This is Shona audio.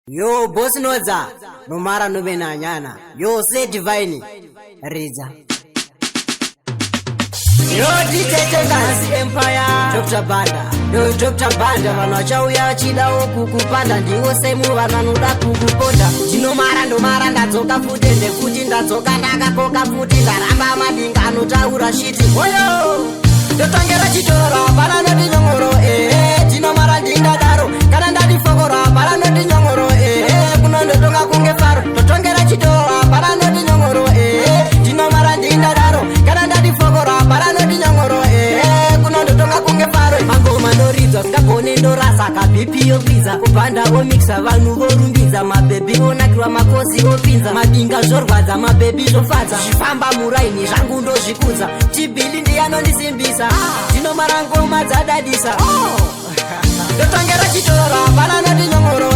Yo boss Nodza, nomara nove nanyana. Yo say divine ridza. Yo DJ Tengazi Empire, Dr. Banda. Yo Dr. Banda vanhu vachauya vachidawo kukupanda ndiwo semu vanhu vanoda kukuponda. Ndinomara ndomara ndadzoka futi ndekuti ndadzoka ndakakoka futi ndaramba madinga anotaura shiti. Oyo! Ndotangira chitoro hapana noti nyongoro ehe ndinomara ndingadaro kana ndati fokoro hapana noti nyongoro ehe kunondotonga kunge faro ndotongera chitoro hapana noti nyongoro ehe ndinomara ndingadaro kana ndati fokoro hapana noti nyongoro ehe kunondotonga kunge faro mangoma ndoridzwa singagone ndorasa kabhipi yokwidza kubhanda omixa vanhu vorumbidza mabhebhi onakirwa makosi opinza madinga zvorwadza mabhebhi zvofadza zvifamba muraini zvangu ndozvikudza chibhili ndiyanondisimbisa ndinomara ngoma dzadadisa. Ndotongera chitoro hapana noti nyongoro.